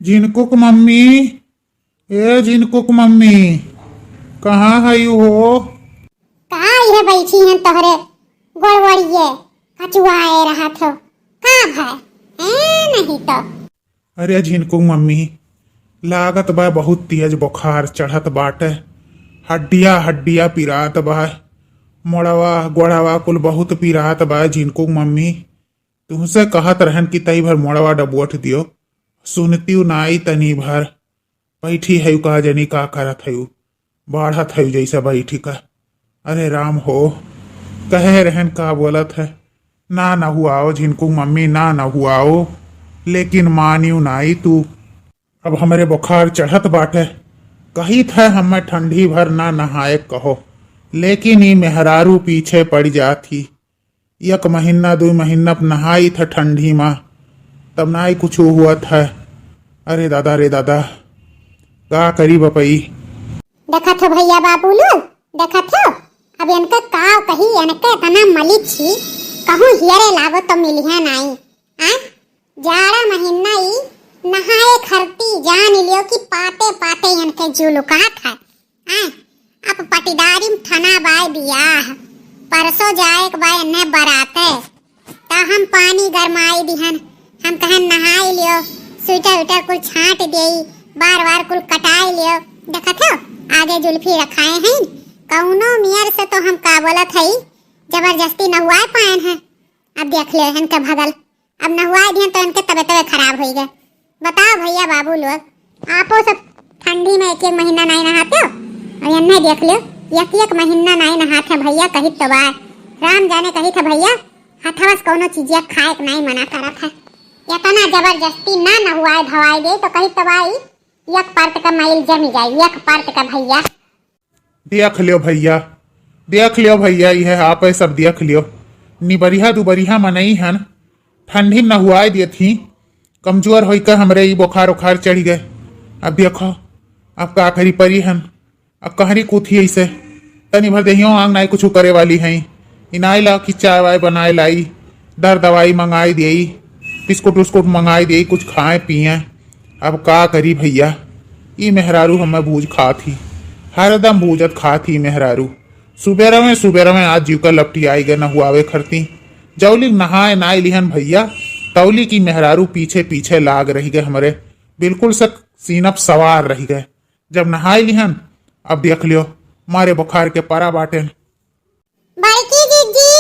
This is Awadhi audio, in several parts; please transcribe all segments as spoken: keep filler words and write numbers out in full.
झिनकुक मम्मी, ए झिनकुक मम्मी, कहाँ हयू हो? का इहे बैठी हैं तोहरे गोड़वड़िए कचुआए रहत हो? का भय? ए नहीं तो। अरे झिनकुक मम्मी, लागत बा बहुत तेज बुखार चढ़त बाटे, हड्डिया हड्डिया पिरात बा, मोड़वा गोड़वा कुल बहुत पिरात बा झिनकुक मम्मी। तुहसे कहत रहन कि तई भर मोड़वा डबोट दियो, सुनतिउ नाई तनी भर। बैठी हयू का जनी का करत हयू, बाढ़त हयू जैसे बैठी का। अरे राम हो, कहे रहन का बोलत है, ना नहुआओ झिनकुक मम्मी, ना नहुआओ, लेकिन मानियो नाई तू। अब हमरे बुखार चढ़त बाटे, कहित है हमें ठंडी भर ना नहाए कहो, लेकिन ई मेहरारू पीछे पड़ जात ही। एक महीना दुई महीना नहाई था ठंडी मा, तब नाई कुछ हुआ था। अरे दादा रे दादा, का करी बपई। देखत हो भैया बाबू लोग, देखत हो, अब इनके का कही, इनके इतना मलिक छी, कहूँ हियरे लागो तो मिलिहे नाई। आ, जाड़ा महीना ई नहाए खरती जान लियो कि पाते पाते इनके जुलुकात है। आय, अब पटीदारी में ठना बाय बियाह, परसों जाए के बाय एन्ने बराते, त हम पानी गरमाई दिहन, हम कहन नहाई लियो, स्वेटर उटर कुल छांट देई, बार बार कुल कटाई लियो। देखत हो, आगे जुल्फी रखाए हैं, कौनो मियर से तो हम का बोलत हई, जबरदस्ती नहुआए पाएन है। अब देख लियो इनके भगल, अब नहुआए दिहन तो इनके तबीयत खराब होई गए। बताओ भैया बाबू लोग, आपो सब ठंडी में एक एक महीना नाई नहाते हो, और एन्ने देख लियो, एक एक महीना नाई नहाते भैया। कहित तो बाय, राम जाने कहित है भैया, हथवा से कौनो चीजिया खाए के नाई मना करत है। इतना जबरदस्ती ना नहुआए धवाए दे तो कहित तो बाय, एक परत का मैल जमी जाए, एक परत का भैया। देख लियो भैया, देख लियो भैया, इहे आपे सब देख लियो। निबरिहा दुबरिहा मनई हन, ठंडी में नहुआए दियत ही, कमजोर होई के हमरे ई बुखार उखार चढ़ी गए। अब देखो, अब का करी परी हन, अब कहरी कूथी ऐसे, तनी भर देहियो आंग नाई कुछ करे वाली हैं। इनाई ला कि चाय वाय बनाए लाई, दर दवाई मंगाई देई, बिस्कुट उस्कुट मंगाई देई, कुछ खाए पिए। अब का करी भैया, ई मेहरारू हमें भूज खात ही, हरदम भूजत खात ही मेहरारू। सुबेरवे सुबेरवे आज जीव का लपटी आई गए नहुआवे खरती। जौली नहाए नाई लिहन भैया, तौली की मेहरारू पीछे पीछे लाग रही गए हमरे, बिल्कुल से सीनप सवार रही गए। जब नहाए लिहन, अब देख लियो, मारे बुखार के परा बाटेन। बड़की जिज्जी,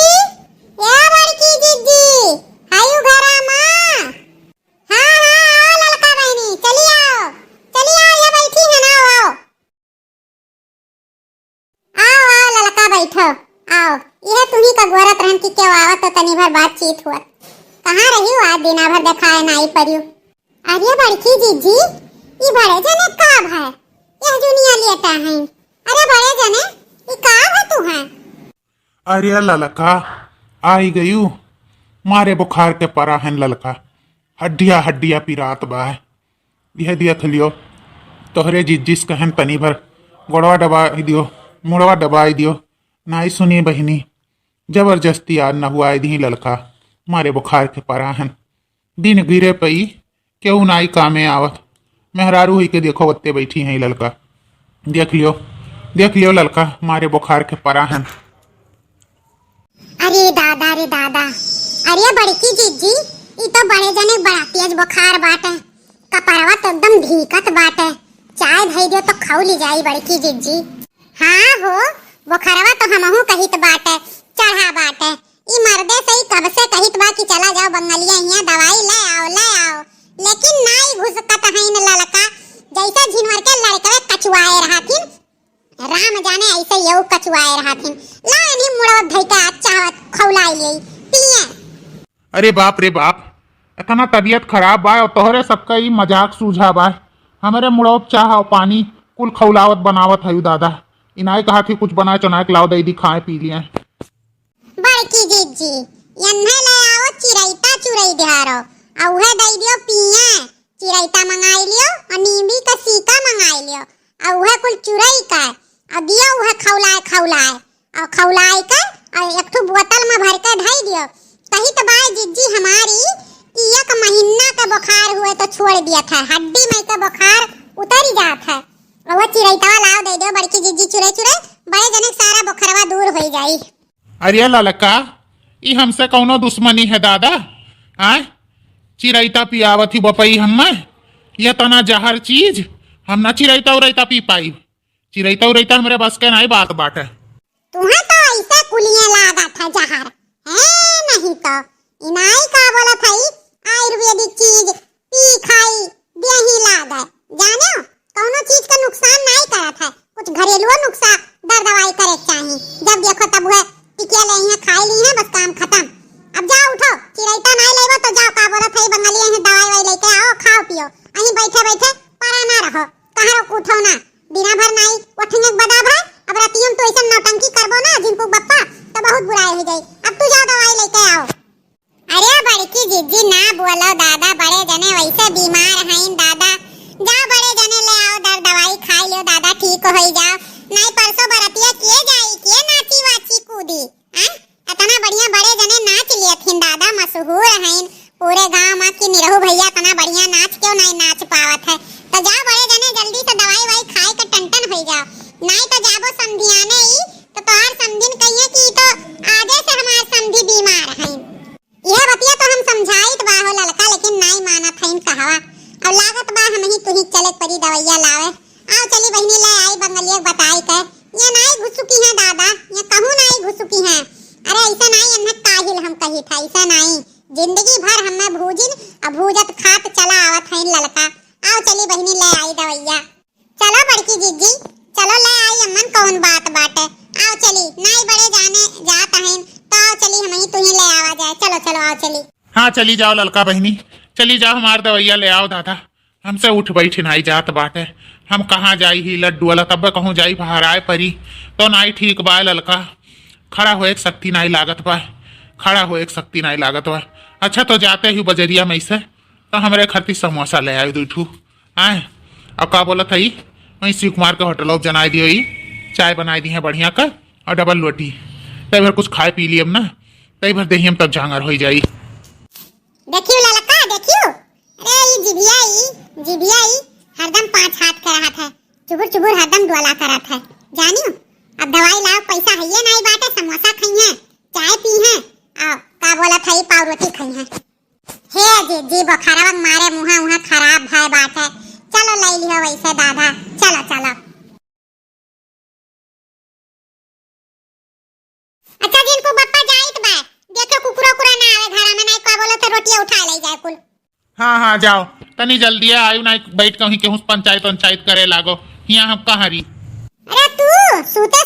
ए बड़की जिज्जी, आयु घरा मा? हाँ, हाँ, आओ ललका बहिनी, चली आओ, चली आओ, ये बैठी है ना, आओ, आओ। आओ, आओ ललका बैठो, आओ। यह तुही का गोरत रहन कि क्यों आवत तो तनी भर बातचीत हुआ। कहाँ रही हो आज दिना भर देखाए नाई परियो? अरे बड़की जिज्जी, ई बड़े जने का भय? यह जुनिया लेटा हैं। अरे बड़े जने, ई का भय तू हैं? अरे ललका, आई गयू। मारे बुखार के परा हन ललका, हड्डिया हड्डिया पिरात बा। यह देख लियो, तोहरे जिज्जिस कहन तनी भर गोड़वा दबाई दियो, मुड़वा दबाई दियो। नाई सुनी बहिनी, जबरदस्ती आज नहुआई दी ललका, मारे बुखार के परा हन। दिन गिरे पई, केहू नाई कामे आवत। मेहरारू हुई के देखो, ओत्ते बैठी हैं ललका। देख लियो, देख लियो ललका, मारे बुखार के परा हन। अरे दादा रे दादा, अरे बड़की जिज्जी, ई तो बड़े जने बड़ा तेज बुखार बाटे, कपरवा तो एकदम धीकत बाटे, चाय धई दियो तो खौली जाई बड़की जिज्जी। हाँ हो, बुखारवा तो हमहू कहित बाटे, चढ़ा बाटे, ई मर्दे से ई कब से कहित बा कि चला जाओ बंगलिया हियां दवाई ले आओ, ले आओ, लेकिन नाई घुसकत हईन ललका, जैसे झिनवर के लड़कवे कचुआए रहथिन। राम जाने ऐसे यऊ कचुआए रहथिन। ला इन्हीं मुड़वा धइका चाहत खौलाई ले पिए। अरे बाप रे बाप, इतना तबीयत खराब बा और तोहरे सबका ई मजाक सूझा बा। हमरे मुड़वा चाह और पानी कुल खौलावत बनावत हयू दादा। इनाई कहा थी कुछ बनाए चुनाए के लाओ दे दी खाए पी लिए। बड़की जिज्जी, यन्हे ले आओ चिरैता चुरई ध्यारो, आ उहे दई दियो पिए। चिरैता मंगाई लियो, आ नींबी का सीका मंगाई लियो, आ उहे कुल चुरई का, आ दियो उहे खौलाए खौलाए, आ खौलाए के, आ एक ठो बोतल में भर के धई दियो। कही तो बाय जिज्जी हमारी पिया का महीना का बुखार हुए तो छोड़ दिया था, हड्डी में का बुखार उतरी जात है। और वो चिरैतवा लाव दे दो बड़की जिज्जी चुरे चुरे, बड़े जने सारा बुखरवा दूर हो जाई। अरे ललका, ई हमसे कौनो दुश्मनी है दादा? आय, चिरैता पियावत ही बपई हम्मे, ये तना जहर चीज, हम ना चिरैता उरैता पी पाई। चिरैता उरैता हमरे बस के नाई बात बाटे। तुहे तो ऐसे कुलिये लागत है जहर, है नहीं तो इनाई का बोलत है आयुर्वेदिक चीज पी खाई देही लागे। जानो, कौनो चीज का नुकसान नाई करत है, कुछ घरेलुओ नुस्खा दर दवाई करे के चाही। जब देखो तब वह टिकिया ले हैं, खाई ली हैं, बस काम खत्म। अब जाओ उठो, चिरैता नाई लेबो तो जाओ, का बोलत है बंगाली, यहीं दवाई वाई लेके आओ, खाओ पियो, यहीं बैठे बैठे परा ना रहो, कहाँ रो उठो ना, दिना भर नाई उठने के बदा भर, अब रातियों में तो ऐसे नौटंकी करबो ना जिनको बप्पा, तो बहुत बुराई हो जाई। अब तू जाओ दवाई लेके आओ। अरे बड़की जिज्जी ना बोलो दादा, बड़े जने वैसे बीमार हैं दादा। जाओ बड़े जने ले आओ दर दवाई खाई लियो दादा, ठीक होई जाओ। नाई परसों बरतिया किए जाई, किए नाची वाची कूदी। हैं? इतना बढ़िया बड़े जने नाच लियथिन दादा, मशहूर हैं पूरे गांव में कि निरहू भैया इतना बढ़िया नाच क्यों नहीं नाच पावत है। तो जाओ बड़े जने जल्दी से दवाई वाई खाए के टन टन होई जाओ, नाई तो जाबो समधियाने ई तो तोहार समधिन कहिए कि ई तो आजे से हमार समधी बीमार हैं। यह बतिया तो हम समझाइत बा हो ललका, लेकिन नाई मानत हईन कहवा। अब लागत बा हमही तुही चले के परी दवैया लावे। आओ चली बहिनी, ले आई बंगलिया के बताई के। ये नाई घुसुकी है दादा, ये कहूँ नाई घुसुकी है। अरे ऐसा नाई अन्ना काहिल हम कही था, ऐसा नाई। जिंदगी भर हमें भूजिन, अब भूजत खात चला आवत हईन ललका। आओ चली बहिनी, ले आई दवैया। चलो बड़की जिज्जी, चलो ले आई अम्मन, कौन बात बाटे। आओ चली, नाई बड़े जाने जात हईन, तो आओ चली हमही तुही ले आवा जाए। चलो चलो आओ चली। हाँ चली जाओ ललका बहिनी, चली जाओ, हमार दवैया ले आओ दादा। हमसे उठ बैठ नाई जात बाटे। हम कहाँ जाई ही लड्डू वाला, तब कहूँ जाई बहराए परी। तो नाई ठीक बा ललका, खड़ा होए के शक्ति नाई लागत बा, खड़ा होए के शक्ति नाई लागत बा। अच्छा तो जाते ही बजरिया में से तो हमरे खातिर समोसा ले आए दू ठू। आए, अब का बोलत हई, वहीं शिव कुमार के होटल जनाई दियो, ई चाय बनाई दी है बढ़िया का और डबल रोटी। तई भर कुछ खाए पी लियब ना, तई भर देहियम तब झांगर होई जाई। देखियो ललका, देखियो, अरे ई जिभिया, ई जिभिया, ई हरदम पाँच हाथ के रहत है, चुबुर चुबुर हरदम डोला करत है। जानियो, अब दवाई लाओ, पैसा हइये नाई बाटे, समोसा खइहें, चाय पीहें, आ का बोलत है, पाव रोटी खइहें। हे जिज्जी, बोखारवा के मारे मुँहा उहाँ खराब भय बाटे। चलो लई लिहो वैसे दादा, चलो चलो। अच्छा जिनको बप्पा जाइत बा, देखो कुकुरा उकुरा ना आवे घरा में, नाई का बोलत है रोटिया उठा ले जाए कुल। हाँ हाँ जाओ, तनी जल्दी आयु, नाई बैठ के वहीं केहूँ पंचायत वंचायत करे लागो, हियाँ हम कहाँ रही। अरे तू सूते